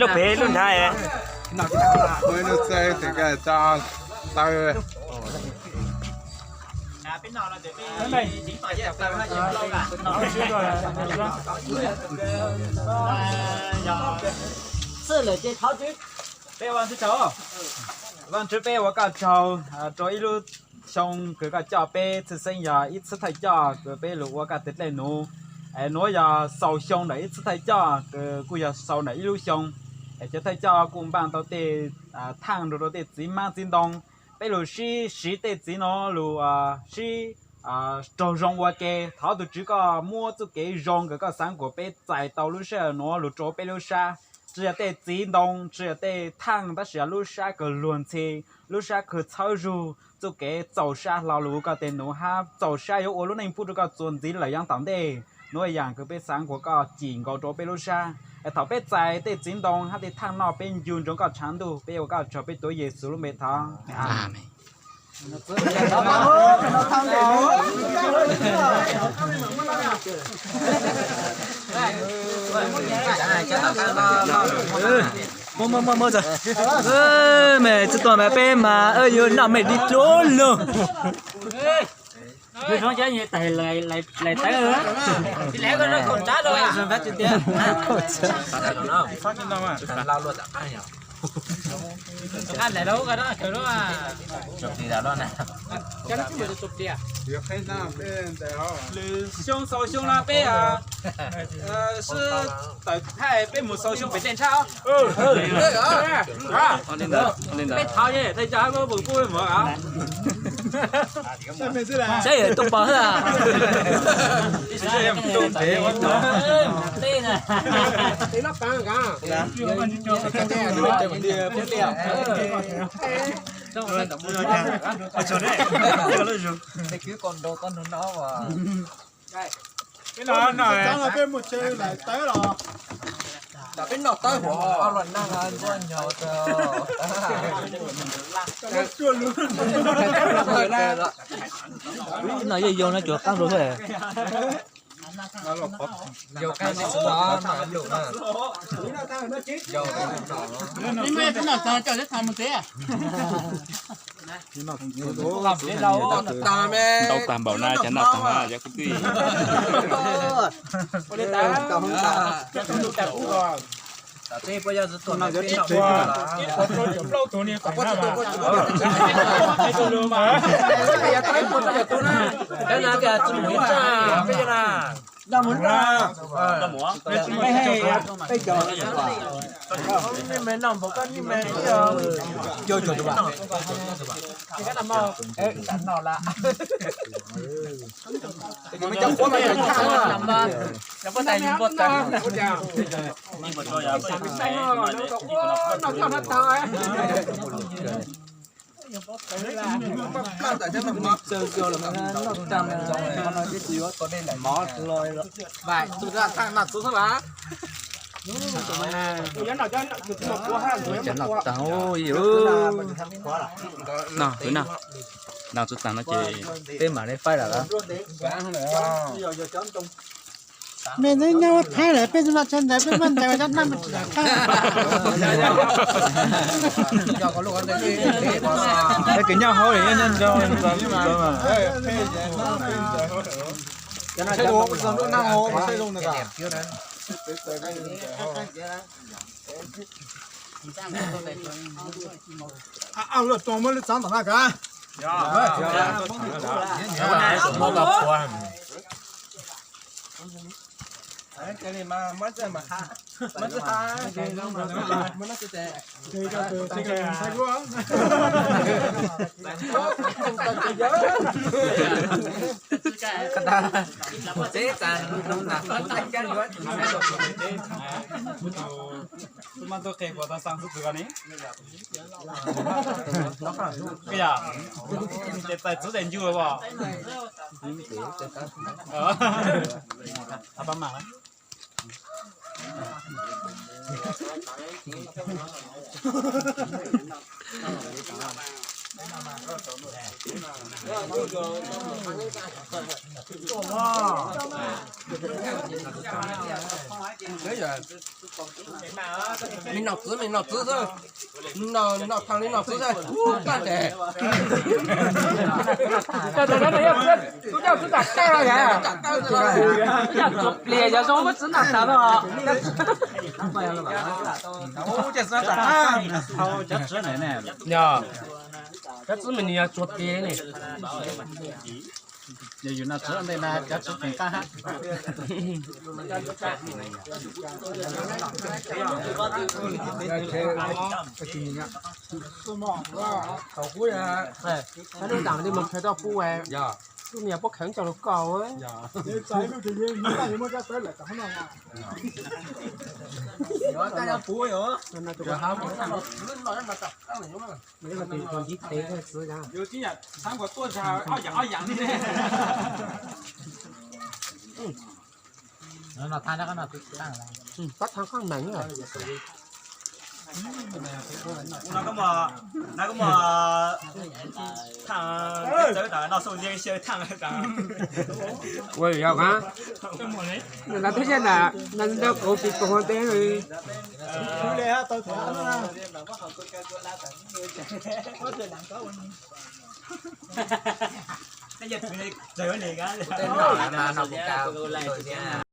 Lub pem lub nrad. Peb ua ntawd, Vajtswv, peb ua koj tsaug rau ib lub xyoo kws koj coj peb txhij xeeb yog ib txhij thawj coj kws peb lug ua koj tug dlej nuv. Nuav yog xaus xyoo ntawm ib txhij thawj coj kws kuj yog xaus ntawm ib lub xyoo. Es cov thawj coj kuj npaaj tau tej thaaj nrug rau tej txiv hmab txiv ntoo. Peb lug sib siv tej txiv no lug sib raug zoo ua ke. Thov tug Tswv koj muab txuj kev zoo kws koj xaav kuas peb txais tau lub sij hawm nuav lug rua peb lub sab. Tsi yog tej txiv ntoo, tsi yog tej thaaj, tab sis yog lub sab kws luag ntxhi, lub sab kws txhawb zug txuj kev txaus sab hlo lug ua koj tug nuv hab txaus sab yuav ua lub neej pub rua koj txuas ntxiv lawm yav tom ntej. Nuav yog yaam kws peb xaav kuas koj cim nkaus rua peb lub sab. Thaus peb txais tej txiv ntoo hab tej thaaj noj peb ncu ntsoov koj tshav ntuj, peb ua koj tsaug peb tuav Yexus lub npe thov. Amees. Mej tsi tuaj mas peb mas yuav noj mej di dlua lug. Lwm xyoo xaus xyoo no peb sib tawm thaij peb mus xaus xyoo pem dlej ntsha. Peb thov thaj coj hab koj pum pub peb mus. Saib yawm tuaj pom xwb. Peb noj tawb los, peb noj tawb huv los nag ntuj nyo. No yeej yau no cuag qaab rua xwb. Ntau tag npaum na cov noj tag na cov kwv tij. Cov noj tag, noj tag no ces peb mam li faib lawm. Mej twb nyob ua thaib lawm, peb tsis noj tshaj ntawd, peb muab ntawd cov noj mas tsis tau. Peb kev nyob hauv nyob nyob nyob. Luaj too muab lub txav tom na ka. Muab txoj mas ha, muab txoj ha, muab no txoj tes. Teb tas noo nas kuv tag kab yuav tus muaj tuaj qe kuv tau xaa xwb txwv ko ni. Yog, ces txais txub tes ncu as. Pab mam. Me nom txwv, me nom txwv xwb. Nom thaam li nom txwv xwb. Ub, kab tes. Tub coj tub tam tej los yog? Tub coj txuas plias yog zoo muab txwv noj tas los. Yog, kab txwb mas nws yog txuas plias ne. Yog yus noj txwv ntej na cov txwv feem qab hab. Thaum kuv yog, hnub ntam li mus khaws tau pub, yog, hnub me yog puab khaws coj lug koj. Ntsib tes txwv. Pab thaab koj meem. Ua yog, nws twb yog na, nws nrog kuv pis poog teb.